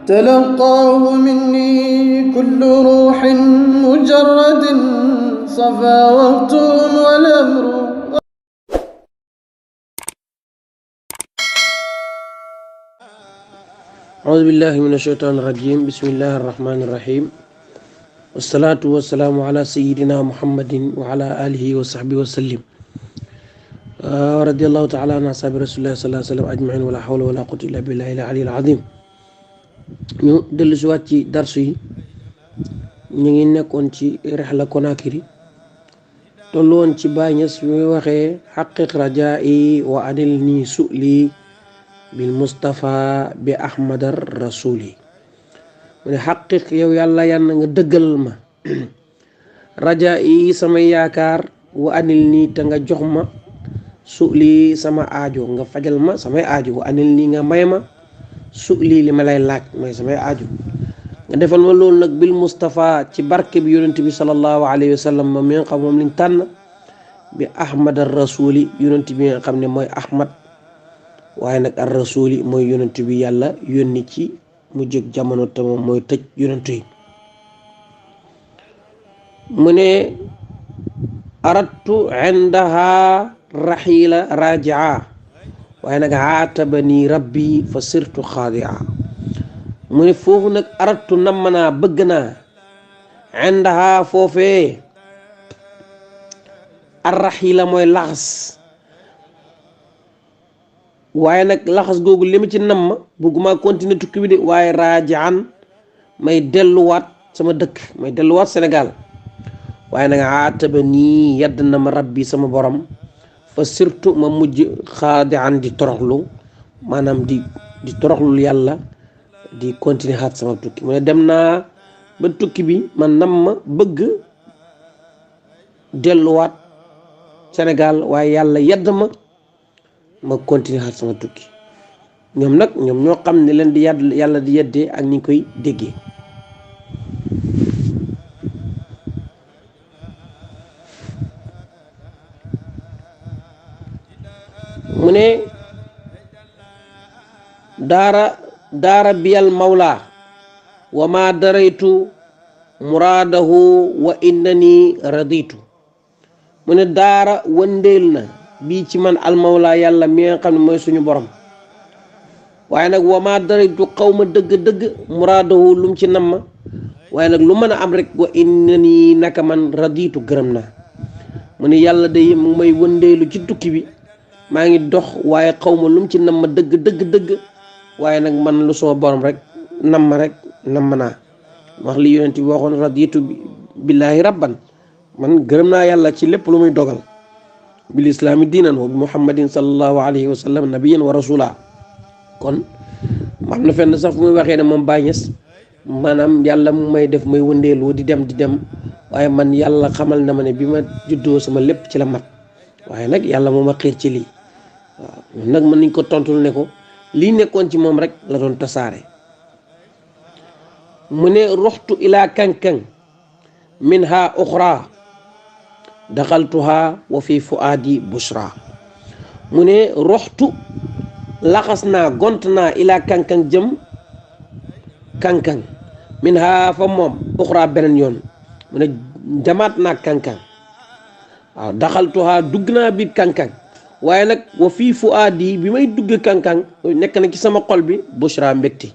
تلقاه مني كل روح مجرد صفا وقت والأمر. أعوذ بالله من الشيطان الرجيم. بسم الله الرحمن الرحيم، والصلاة والسلام على سيدنا محمد وعلى آله وصحبه وسلم. ورضي الله تعالى عن أصحاب رسول الله صلى الله عليه وسلم أجمعين، ولا حول ولا قوة إلا بالله العلي العظيم. ñu dellu si waat ci darsu yi. ñu ngi nekkoon ci rihla Konakri, tollu woon ci Baay Ñas muy waxee xaqiq rajaa'i wa adil nii su'li bil Mustafa bi Ahmadar Rasuli. mu ne xaqiq yow yàlla yàlla nga dëggal ma rajaa'i samay yaakaar wa anil nii te nga jox ma su'li sama aajo, nga fajal ma samay aajo. wa anil nii nga may ma su'li li ma lay laaj mooy samay aajo. nga defal ma loolu nag bil Mustafa ci barke bi yonent bi sallallahu alayhi wa sallam mi nga xam moom liñ tànn bi Ahmad ar Rasuli, yonent bi nga xam ne mooy Ahmad, waaye nag ar Rasuli mooy yonent bi yàlla yónni ci mu jóg jamono te moom mooy tëj yonent yi. mu ne aradtu indaha raxiila rajaa, waaye nag aatabani rabbi fa sirtu xaadia. mu ne foofu nag aradtu namm naa bëgg naa indaha foofee arraxiila mooy laxas, waaye nag laxas googu li ma ci namm bëgguma continuer tukki bi de, waaye rajaan may delluwaat sama dëkk, may delluwaat Sénégal. waaye nag aataba nii yedd na ma rabbi sama borom fa surtout ma mujj xaadian di toroxlu, maanaam di toroxlul yàlla, di continuer xaat sama tukki. mu ne dem naa ba tukki bi man nam ma bëgg delluwaat Sénégal, waaye yàlla yedd ma continuer xaat sama tukki. ñoom nag ñoo xam ne leen di yàlla di yeddee ak ni koy déggee. mu ne daara biyal mawla wa ma daraytu muraadahu wa innani raditu. mu ne daara wëndeel na bii ci man al mawla yàlla mi nga xam ne mooy suñu borom, waaye nag wa ma daraytu xaw ma dëgg-dëgg muraadahu lum ci nam ma, waaye nag lu mën a am rek wa innani naka man raditu gërëm naa. mu ne yàlla day mu may wëndeelu ci tukki bi, maa ngi dox waaye xaw ma lu mu ci nam ma dëgg, waaye nag man lu soo borom rek nam ma rek nam naa. wax li yonent bi waxoon raditu billahi rabban, man gërëm naa yàlla ci lépp lu muy dogal. bil islaami diinan wa bi muhammadin sallallahu alayhi wa sallam nabiyan wa rasula. kon am na fenn sax fu muy waxee ne moom Baay Ñas maanaam yàlla mu may def may wëndeelu di dem, waaye man yàlla xamal na ma ne bi ma juddoo sama lépp ci la mat, waaye nag yàlla moo ma xiir ci lii. waaw nag mën nañ ko tontul ne ko lii nekkoon ci moom rek la doon tasaare. mu ne roxtu ila kankang minha uxra daxaltuha wa fi fuaadi bushra. mu ne roxtu laxas naa gont naa ila kankang jëm kankang minha fa moom uxra beneen yoon. mu ne jamaat naa kankang, waaw daxaltuha dugg naa biir kankang, waaye nag wa fii fuaadi bi may dugg kankang nekk na ci sama xol bi bushra mbégte.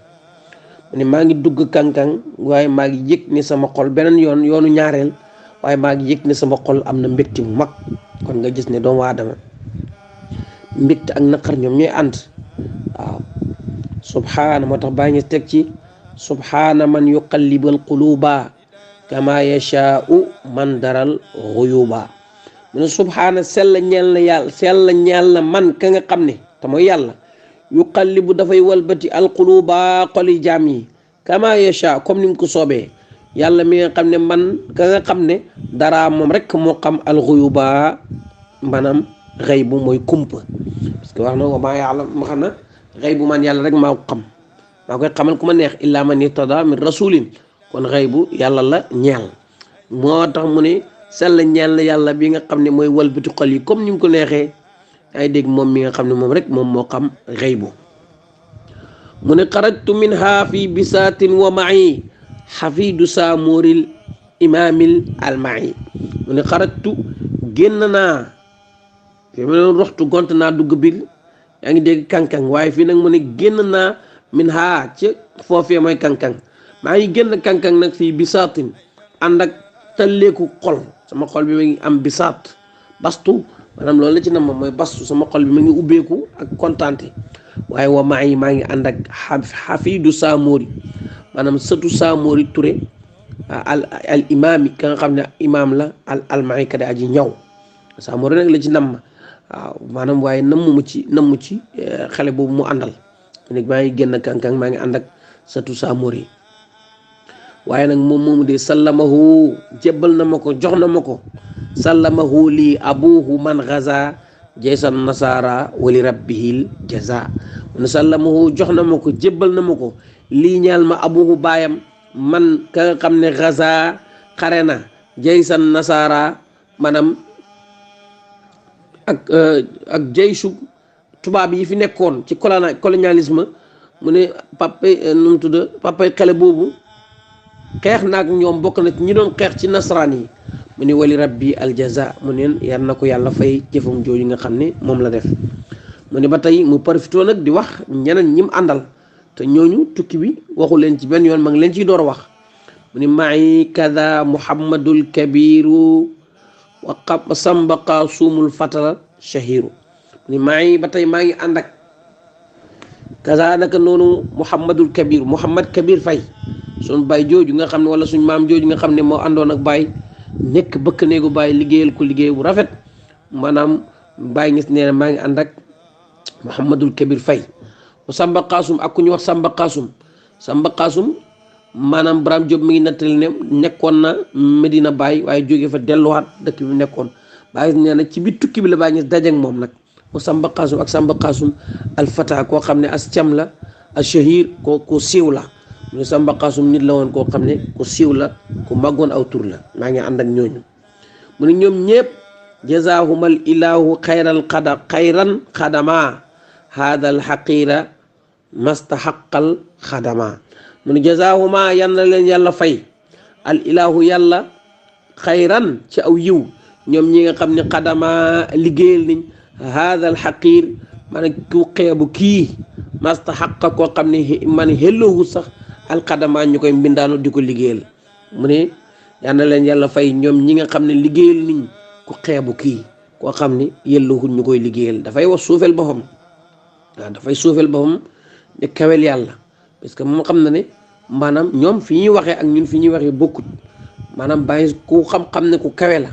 mu ne maa ngi dugg kankang waaye maa ngi yëg ni sama xol beneen yoonu ñaareel, waaye maa ngi yëg ni sama xol am na mbégte mu mag. kon nga gis ne doomu aadama mbégte ak naqar ñoom ñooy ànd. waaw subhaana moo tax bàyyi ñu teg ci subhaana man yuqallibul quluba kama yashaa'u man daral xuyuba. mu ne subhaana sell ñeel na man ka nga xam ne te mooy yàlla yuqallibu dafay walbati alquluba xoli jaam yi kama yasha comme ni mu ko soobee. yàlla mi nga xam ne man ka nga xam ne dara moom rek moo xam alxuyuba, maanaam xëy bu mooy kumpa. parce que wax na wa maa ya'lam ma xam na xëy bu man yàlla rek maa ko xam, maa koy xamal ku ma neex illa man irtada min rasulin. kon xëy bu yàlla la ñeel. moo tax mu ne sell ñeel na yàlla bi nga xam ne mooy walbati xol yi comme ni mu ko neexee. ay dégg moom mi nga xam ne moom rek moom moo xam xëy bu. mu ne xarajtu minha fi bisaatin wa ma'i xafidu saamuril imaamil alma'i mu ne xarajtu génn naa fi mu ne roxtu gont naa dugg biir yaa ngi dégg kankang waaye fii nag mu ne génn naa minha ca foofee mooy kankang maa ngi génn kankang nag fii bisaatin ànd ak talleeku xol sama xol bi ma ngi am bisaat bastu maanaam loolu la ci nam mooy bastu sama xol bi ma ngi ubbeeku ak kontaante waaye wa maa ngi ànd ak xafidu Samori maanaam sëtu Samori Touré al imaam yi ka nga xam ne imaam la almaay ka di aji ñaw Samori nag la ci nam waaw maanaam waaye nammu ci xale boobu mu àndal nag maa ngi génn kankang maa ngi ànd ak sëtu Samori waaye nag moom moomu de sallamahu jébbal na ma ko jox na ma ko sallamahu lii abuhu man gaza jaysan nasara wali rabbihil jaza mu ne sallamahu jox na ma ko jébbal na ma ko lii ñaal ma abuhu baayam man ka nga xam ne gaza xare na jaysan nasara maanaam ak jaysu tubaab yi fi nekkoon ci colonialisme mu ne papay nu mu tudd papay xale boobu xeex naak ñoom bokk na ci ñi doon xeex ci nasaraan yi mu ne wali rabbi aljaza mu neen yar na ko yàlla fay jëfam jooju nga xam ne moom la def mu ne ba tey mu profité nag di wax ñeneen ñim àndal te ñooñu tukki bi waxu leen ci benn yoon ma ngi leen ciy door a wax mu ne ma'i kada muhammadul kabiru wa sambaqa suumul fatala shahiru mu ne ma'i ba tey maa ngi ànd ak kaza naka noonu muhammadul kabir muhammad kabir fay suñ baay jooju nga xam ne wala suñ maam jooju nga xam ne moo àndoon ak baay nekk bëkk néegu baay liggéeyal ko liggéey bu rafet maanaam baay ngis nee na maa ngi ànd ak Mouhamadul Kabir Faye Samba Qasum ak ku ñu wax Samba Qasum maanaam Braham Diop mi ngi nettali ne nekkoon na Medina Baye waaye jóge fa delluwaat dëkk bi nekkoon baay nee na ci biir tukki bi la baay ngis dajeek moom nag mu Samba Qasum ak Samba Qasum alfata koo xam ne as cam la as shahir ko siiw la mu ne Samba Qasum nit la woon koo xam ne ku siiw la ku màggoon aw tur la maa ngi ànd ak ñooñu mu ne ñoom ñëpp jazahumal ilahu xayran xadama haadal xaqira mastahaqal xadama mu ne jazahuma yan na leen yàlla fay al ilahu yàlla xayran ci aw yiw ñoom ñi nga xam ne xadama liggéeyal niñ haadal xaqir maanaam ku xeebu kii mastahaqa koo xam ne man xelloowu sax alxadama ñu koy mbindaanu di ko liggéeyal mu ne yal na leen yàlla fay ñoom ñi nga xam ne liggéeyal niñ ku xeebu kii koo xam ne yelloohul ñu koy liggéeyal dafay wax suufel boppam waaw dafay suufel boppam ne kawel yàlla parce que moom xam na ne maanaam ñoom fi ñuy waxee ak ñun fi ñuy waxee bokkut maanaam bàyyi ku xam-xam ne ku kawe la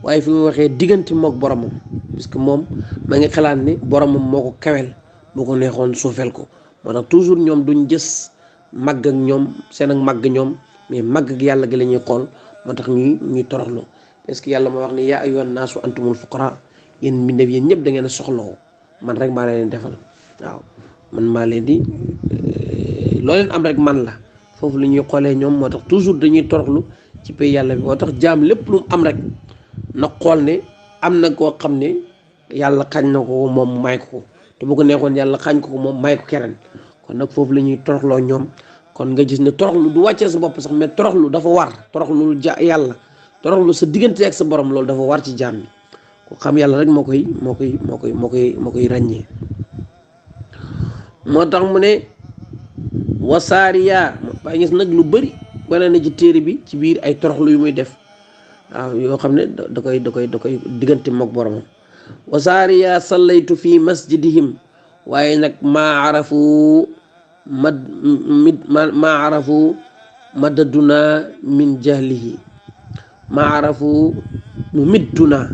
waaye fi muy waxee diggante mook boromam parce que moom ma ngi xalaat ne boromam moo ko kawel boo ko neexoon suufel ko moo tax toujours ñoom duñ gës màgg ak ñoom seen ak màgg ñoom mais màgg ak yàlla gi la ñuy xool moo tax ñuy toroxlu parce que yàlla moo wax ne yaa ayyuhan naasu antumul fuqara yéen mbindeef yéen ñëpp da ngeen a soxloo man rek maa leen defal waaw man maa leen di loo leen am rek man la foofu la ñuy xoolee ñoom moo tax toujours dañuy toroxlu ci pay yàlla bi moo tax jaam lépp lu mu am rek na xool ne am na koo xam ne yàlla xañ na ko moom may ko te bu ko neexoon yàlla xañ ko moom may ko keneen kon nag foofu la ñuy toroxloo ñoom kon nga gis ne toroxlu du wàccee sa bopp sax mais toroxlu dafa war toroxlu yàlla toroxlu sa diggante ak sa borom loolu dafa war ci jaam bi ko xam yàlla rek moo koy ràññee moo tax mu ne wasaariya baa gis nag lu bëri wane na ci téere bi ci biir ay toroxlu yu muy def waaw yoo xam ne da koy diggante mook boromam wasaariya sallaytu fi masjidihim waaye nag maa arafu madaduna min jahlihi maa arafu mu midduna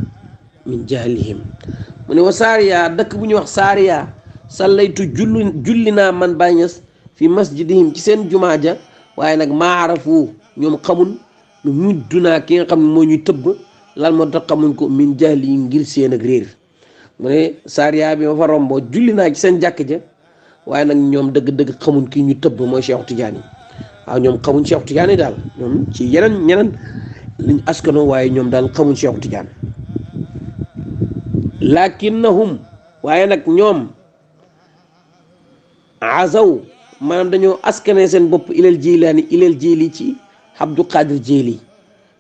min jahlihim mu ne wa saariya dëkk bu ñuy wax saariya sallaytu julli naa man Baay Ñas fi masjidihim ci seen jumaa ja waaye nag maa arafu ñoom xamul mu midduna ki nga xam ne moo ñuy tëbb lan moo tax xamuñ ko min jahlihi ngir seen ak réer mu ne saariya bi ma fa romboo julli naa ci seen jàkk ja waaye nag ñoom dëgg-dëgg xamuñ kii ñu tëbb mooy Cheikh Tidiane waaw ñoom xamuñ Cheikh Tidiane daal ñoom ci ñeneen liñ askano waaye ñoom daal xamuñ Cheikh Tidiane lakinnahum waaye nag ñoom azaw maanaam dañoo askane seen bopp ilal jilaani ilal jili ci Abdou Qadir Jili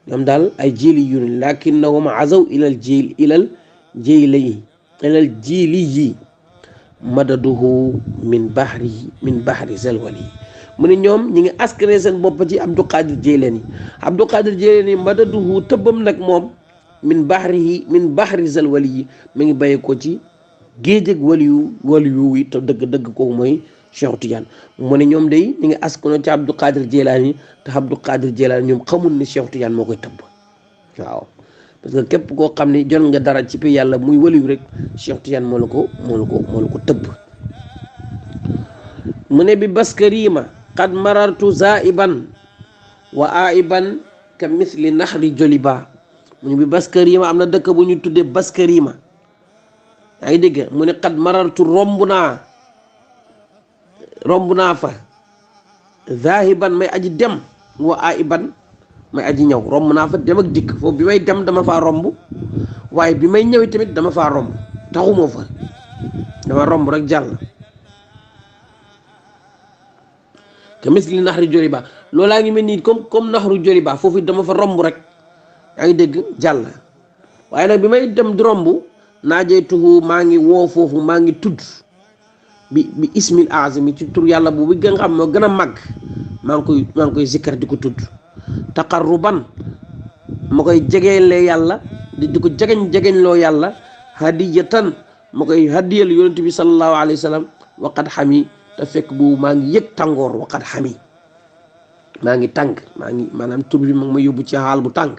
ñoom daal ay jili yu ne lakinnahum azaw ilal jili yi madaduhu min bahri zalwali mu ne ñoom ñi ngi askane seen bopp ci Abdou Qadir Jilani Abdou Qadir Jilani madaduhu tëbbam nag moom min bahri zalwali yi mi ngi bàyyi ko ci géej ak waliyu wi te dëgg kooku mooy Cheikh Tidiane mu ne ñoom day ñi ngi askano ci Abdou Qadir Jilani te Abdou Qadir Jilani ñoom xamul ni Cheikh Tidiane moo koy tëbb waaw parce que képp koo xam ne jot nga dara ci pi yàlla muy waliyu rek Cheikh Tidiane moo la ko tëbb mu ne bi baskarima qad marartu zaiban wa aiban ka misli nahri joliba mu ne bi baskarima am na dëkk bu ñu tuddee baskarima yaa ngi dégg mu ne qad marartu romb naa fa zahiban may aji dem wa aiban may aji ñëw romb naa fa dem ak dikk foofu bi may dem dama faa romb waaye bi may ñëwi tamit dama faa romb taxumoo fa dama romb rek jàll te misli naxaru joliba loolaa ngi mel nii comme naxaru joliba foofu dama fa romb rek yaa ngi dégg jàll waaye nag bi may dem di romb naajeytuhu maa ngi woo foofu maa ngi tudd bi ismil azimi ci tur yàlla boobu nga xam moo gën a màgg maa ngi koy zikkar di ko tudd taqarruban ma koy jegeele yàlla di ko jegeñ loo yàlla hadiyatan ma koy hadiyal yonent bi sallallahu alayhi wa sallam waqad xami te fekk boobu maa ngi yëg tàngoor waqad xami maa ngi tàng maanaam tur bi ma yóbbu ci xaal bu tàng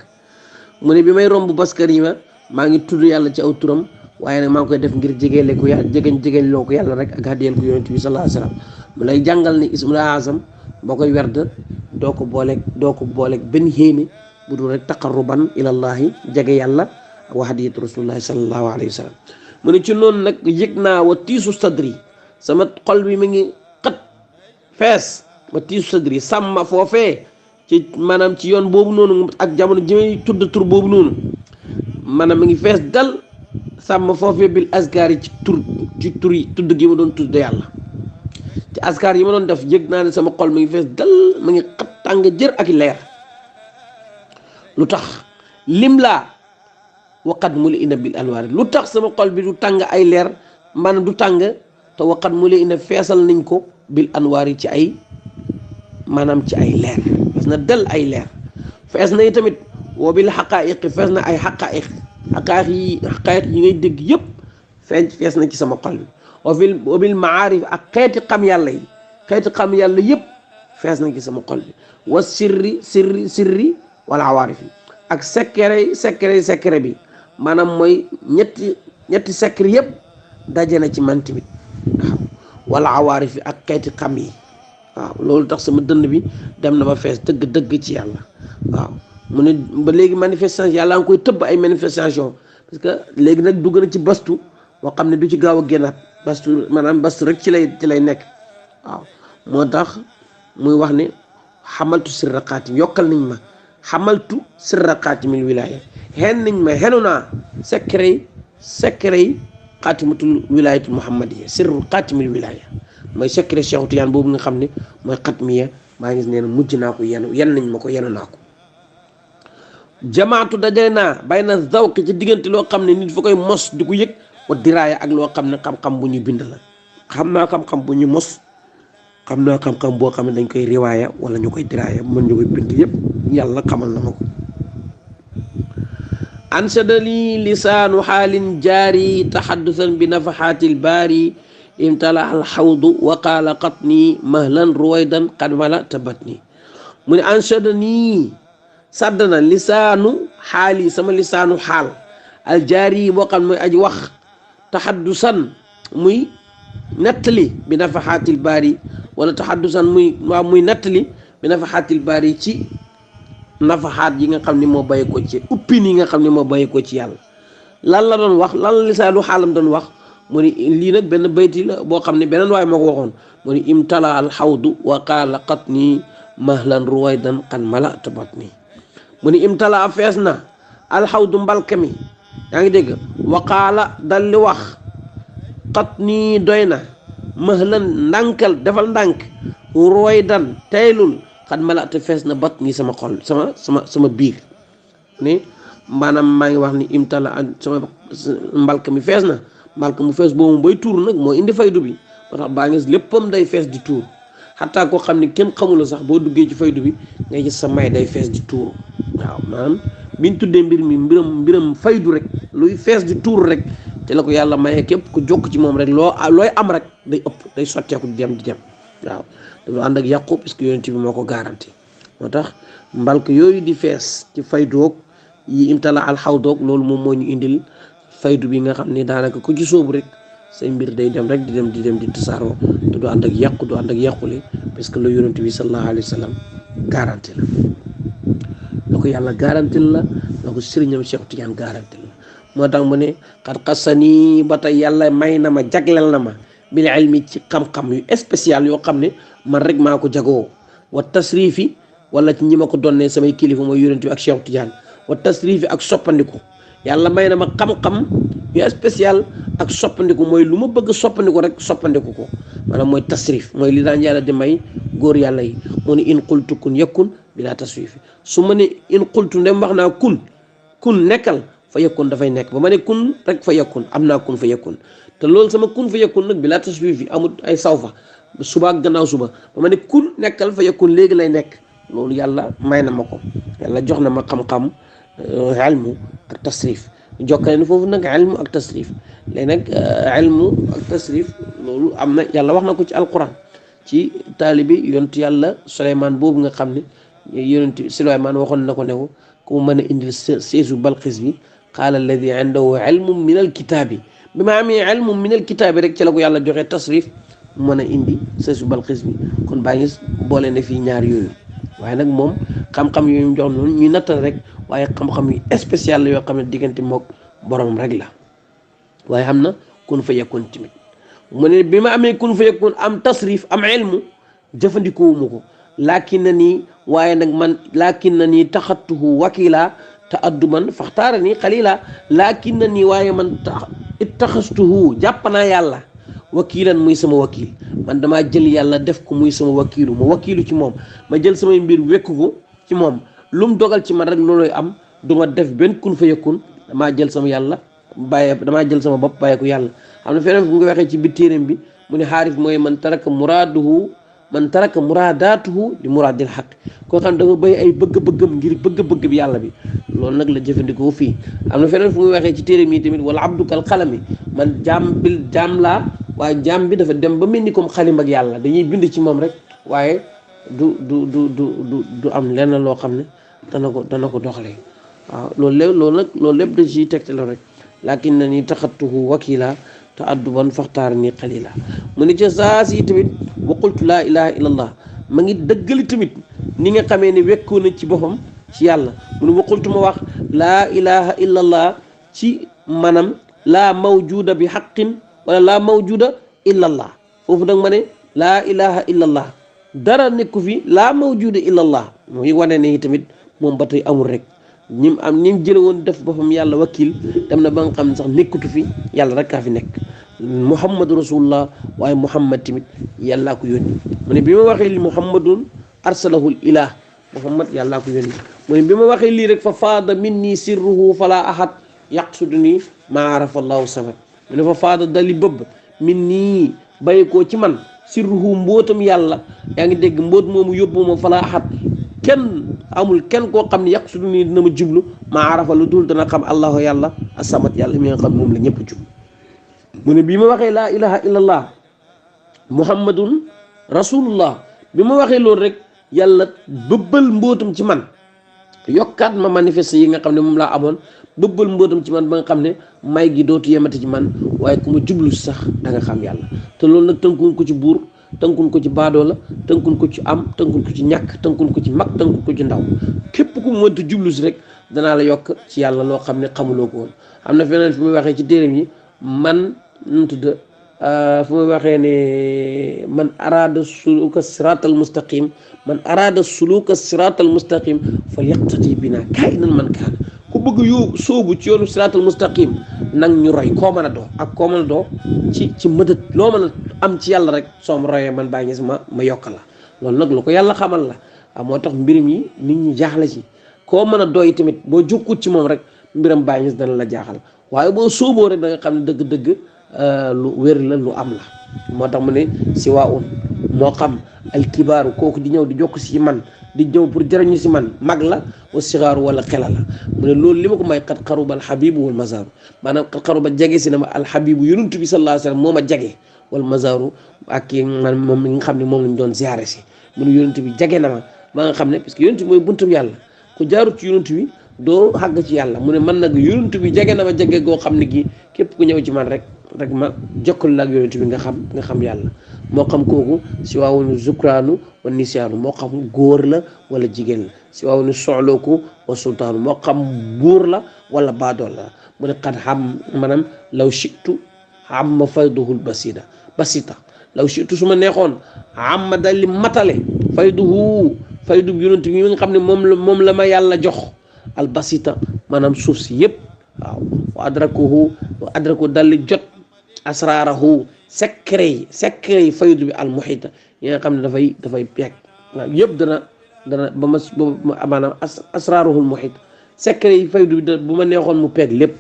mu ne bi may romb baskarima maa ngi tudd yàlla ci aw turam waaye nag maa ngi koy def ngir jegeele ko yàlla jegeñ loo ko yàlla rek ak hadiyal ko yonent bi sallallahu alayhi wa sallam mu lay jàngal ni ismul azam boo koy werd doo ko booleeg benn xéene bu dul rek taqarruban ilallahi jege yàlla wa hadiyatu rasulillahi sallallahu alayhi wa sallam mu ne ci noonu nag yëg naa wa tiisu sadri sama xol bi mi ngi xat fees wa tiisu sadri sàmma foofee ci maanaam ci yoon boobu noonu ak jamono ji may tudd tur boobu noonu maanaam mi ngi fees dal sàmma foofee bil askar yi ci tur yi tudd gi ma doon tudd yàlla ci askar yi ma doon def yëg naa ne sama xol mi ngi fees dal mi ngi xat tàng jër ak leer lu tax lim laa waqat mu li ina bil anwaar lu tax sama xol bi du tàng ay leer maanaam du tàng te waqat mu li ina feesal nañ ko bil anwaar yi ci ay maanaam ci ay leer fees na del ay leer fees na yi tamit woo bil xaqaayiq fees na ay xaqaayiq yi ngay dégg yëpp fees na ci sama xol bi wa bil maarif ak xeeti xam yàlla yi yëpp fees na ci sama xol bi wa sirri wala awaarif yi ak secret bi maanaam mooy ñetti secret yëpp daje na ci man tamit waaw wala awaarif yi ak xeeti xam yi waaw loolu tax sama dënn bi dem na ba fees dëgg ci yàlla waaw mu ne ba léegi manifestation yàlla nga koy tëbb ay manifestation parce que léegi nag dugg na ci bastu boo xam ne du ci gaaw a génnaat bastu rek ci lay nekk waaw moo tax muy wax ne xamaltu sirra xaatim yokkal nañ ma xamaltu sirra xaatimil wilaya xenu naa secret yi xaatimatul wilayatul muhammadiya sirru xaatimil wilaya mooy secret Cheikh Tidiane boobu nga xam ne mooy xatmiya maa ngi nee na mujj naa ko yenu nañ ma ko yenu naa ko jamaatu dajale naa bay na zawqi ci diggante loo xam ne nit fa koy mos di ko yëg wa diraaya ak loo xam ne xam-xam bu ñu bind la xam naa xam-xam bu ñu mos xam naa xam-xam boo xam ne dañ koy riwaaya wala ñu koy diraaya mën ñu koy bind yëpp yàlla xamal na ma ko anshadali lisaanu xaalin jaari taxaddusan bi nafaxaatil baari imtala al xawdu wa qaala qatni mahlan ruwaydan qad mala tabatni mu ne anshadani sàdd na lisaanu xaal yi sama lisaanu xaal aljaari yi boo xam mooy aji wax taxaddusan muy nettali bi nafaxaatil baari wala taxaddusan muy nettali bi nafaxaatil baari ci nafaxaat yi nga xam ne moo bàyyi ko ci uppin yi nga xam ne moo bàyyi ko ci yàlla lan la doon wax lan la lisaanu xaalam doon wax mu ni lii nag benn bayti la boo xam ne beneen waaye moo ko waxoon mu ni imtala alxawdu wa qaala qatni mahlan ruwaydan qad mala tabatni mu ni imtala fees na alxawdu mbalka mi yaa ngi dégg wa qaala dal li wax qatni doy na mahlan ndànkal defal ndànk ruwaydan taylul xat malaate fees na bat ni sama xol sama biir ni maanaam maa ngi wax ni imtala an sama mbalka mi fees na mbalka mu fees boobu bay tuur nag moo indi faydu bi moo tax baa ngi léppam day fees di tuur xataa koo xam ne kenn xamula sax boo duggee ci faydu bi ngay gis sa may day fees di tuur waaw maanaam biñ tuddee mbir mi mbiram faydu rek luy fees di tuur rek te la ko yàlla mayee képp ku jokk ci moom rek looy am rek day ëpp day sotteeku di dem waaw dafa ànd ak yàqu parce que yonent bi moo ko garanti moo tax mbalk yooyu di fees ci faydoog yi imtala alxawdoog loolu moom moo ñu indil faydu bi nga xam ne daanaka ku ci sóobu rek say mbir day dem rek di dem di tasaaroo te du ànd ak yàqu du ànd ak yàqule parce que la yonent bi sallallahu alayhi wa sallam garanti la ko yàlla garanti la ko sëriñam Cheikh Tidiane garanti la moo tax mu ne xat xasani ba tey yàlla may na ma jagleel na ma bil ilmi ci xam-xam yu spécial yoo xam ne man rek maa ko jagoo wa tasrifi wala ci ñi ma ko donnee samay kilifa mooy yonent bi ak Cheikh Tidiane wa tasrifi ak soppandiku yàlla may na ma xam-xam yu spécial ak soppandiku mooy lu ma bëgg soppandiku rek soppandiku ko maanaam mooy tasrif mooy li daan yàlla di may góor yàlla yi mu ne in qultu kun yakun bila tasrifi su ma ne in qultu ndem wax naa kun nekkal fa yakun dafay nekk ba ma ne kun rek fa yakun am naa kun fa yakun te loolu sama kun fa yakun nag bila tasrifi amul ay sawfa suba ak gannaaw suba ba ma ne kun nekkal fa yakun léegi lay nekk loolu yàlla may na ma ko yàlla jox na ma xam-xam ilmu ak tasrif jokkale ni foofu nag ilmu ak tasrif léegi nag ilmu ak tasrif loolu am na yàlla wax na ko ci alquran ci taalibi yontu yàlla Suleymaan boobu nga xam ne yonent Suleymaan waxoon na ko ne ko ku mën a indil seesu Balqis bi qaala alladi indahu ilmun min alkitaabi bi ma amee ilmun min alkitaabi rek ci la ko yàlla joxee tasrif mën a indi seesu Balqis bi kon baa ngi boole ne fii ñaar yooyu waaye nag moom xam-xam yooyu mu jox noonu ñuy nattal rek waaye xam-xam yu spécial la yoo xam ne diggante mook boromam rek la waaye xam na kun fa yakun tamit mu ne bi ma amee kun fa yakun am tasrif am ilmu jëfandikoowuma ko laakin na nii waaye nag man laakin na nii taxattuhu wakila te adduman faxtaara nii xalila laakin na nii waaye man ittaxastuhu jàpp naa yàlla wakiilan muy sama wakiil man damaa jël yàlla def ko muy sama wakiilu ma wakiilu ci moom ma jël samay mbir wekku ko ci moom lu mu dogal ci man rek looloy am du ma def benn kun fa yakun damaa jël sama yàlla damaa jël sama bopp bàyyi ko yàlla xam ne feneen fu nga waxee ci biir téeréem bi mu ne xaarif mooy man taraka muraadaatuhu li muraadil xaq koo xam ne dafa bay ay bëgg-bëggam ngir bëgg-bëgg bi yàlla bi loolu nag la jëfandikoo fii am na feneen fu nga waxee ci téeréem yi tamit wala abdu kal xalami man jaam laa waaye jaam bi dafa dem ba mel ni comme xalim ak yàlla dañuy bind ci moom rek waaye du am lenn loo xam ne dana ko doxalee waaw loolu lépp da ciy tegte la rek lakin na ni taxattuhu wakila te adduban faxtaar ni xalila mu ne ca saa si tamit wa qultu laa ilaha illa allah ma ngi dëggali tamit ni nga xamee ne wekkoo na ci boppam ci yàlla mu ne wa qultu ma wax laa ilaha illa allah ci manam laa mawjuda bi xaqin wala laa mawjuda illa allah foofu nag ma ne laa ilaha illa allah dara nekku fi laa mawjuda illa allah muy wane ne tamit moom ba tey amul rek ñim jële woon def boppam yàlla wakil dem na ba nga xam ne sax nekkutu fi yàlla rek kaa fi nekk muhammadu rasulullah waaye muhammad tamit yàllaa ko yónni mu ne bi ma waxee li muhammadun arsalahul ilah muhammad yàllaa ko yónni mu ne bi ma waxee lii rek fa faada minni sirruhu fala ahad yaqsuduni ma arafa allahu samad mu ne fa faada dali bëbb minni bàyyi koo ci man sirruhu mbootam yàlla yaa ngi dégg mboot moomu yóbbu ma fala ahad amul kenn koo xam ne yaqsudu nii dina ma jublu maa arafa lu dul dana xam allahu yàlla asamat yàlla mi nga xam moom la ñëpp jublu mu ne bi ma waxee laa ilaha illallah muhammadun rasulullah bi ma waxee loolu rek yàlla bëbbal mbootam ci man yokkaat ma manifeste yi nga xam ne moom laa amoon bëbbal mbootam ci man ba nga xam ne may gi dootu yemati ci man waaye ku ma jublu sax da nga xam yàlla te loolu nag tënkuñ ko ci buur tënkun ko ci baadoo la tënkun ko ci am tënkun ko ci ñàkk tënkun ko ci mag tënkun ko ci ndaw képp ku mu mënta jublu si rek danaa la yokk ci yàlla loo xam ne xamuloo ko woon am na feneen fu muy waxee ci téeram yi man nu tudd fu muy waxee ne man araada suluka siratal mustaqim fal yaqtadi bina kaay nan man kaana ku bëgg soobu ci yoonu siratal mustaqim nang ñu roy koo mën a doo ak koo mën a doo ci mëdët loo mën a am ci yàlla rek soo ma royee man Baye Niass ma yokk la loolu nag lu ko yàlla xamal la moo tax mbirum yi nit ñi jaaxle ci koo mën a doy tamit boo jukkut ci moom rek mbiram Baye Niass dana la jaaxal waaye boo sóoboo rek da nga xam ne dëgg-dëgg lu wér la lu am la moo tax mu ne si waa un moo xam alkibaaru kooku di ñëw di jokk si man di ñëw pour jëriñu si man mag la wa sigaaru wala xela la mu ne loolu li ma ko may xat xaruba alxabibu wal mazaaru maanaam xat xaruba jege si na ma alxabibu yonent bi sallallahu alayhi wa sallam moo ma jege wal mazaaru ak kii man moom mi nga xam ne moom lañ doon ziare si mu ne yonent bi jege na ma ba nga xam ne parce que yonent bi mooy buntu yàlla ku jaarut ci yonent bi doo xàgg ci yàlla mu ne man nag yonent bi jege na ma jege goo xam ne gi képp ku ñëw ci man rek ma jokkal la ak yonent bi nga xam yàlla moo xam kooku si waawunu zukraanu wa nisyaanu moo xam góor la wala jigéen la si waawunu soxlooku wa sultaanu moo xam buur la wala baadool la mu ne xat xam maanaam law shitu xam ma fayduhul basita law shitu su ma neexoon xam ma dalli matale faydu yonent bi nga xam ne moom la ma yàlla jox al basita maanaam suuf si yëpp waaw wa adraku dalli jot asraarahu secret yi faydu bi al muhita yi nga xam ne dafay peeg waaw yëpp dana ba ma maanaam asraaruhul muhit secret yi faydu bi bu ma neexoon mu peeg lépp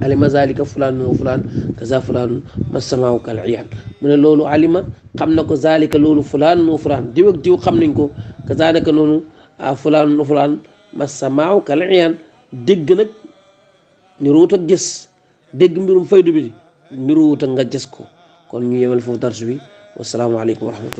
alima zalika fulaan wa fulaan kaza fulaan masamaaw kal iyaan mu ne loolu alima xam na ko zalika loolu fulaan wa fulaan diw ak diw xam nañ ko kazalika noonu fulaan wa fulaan masamaaw kal iyaan dégg nag ni ruut ak gis dégg mbirum faydu bi niruwut ak nga gis ko kon ñu yemal foofu darsu bi wasalaamaaleykum wa rahmatullah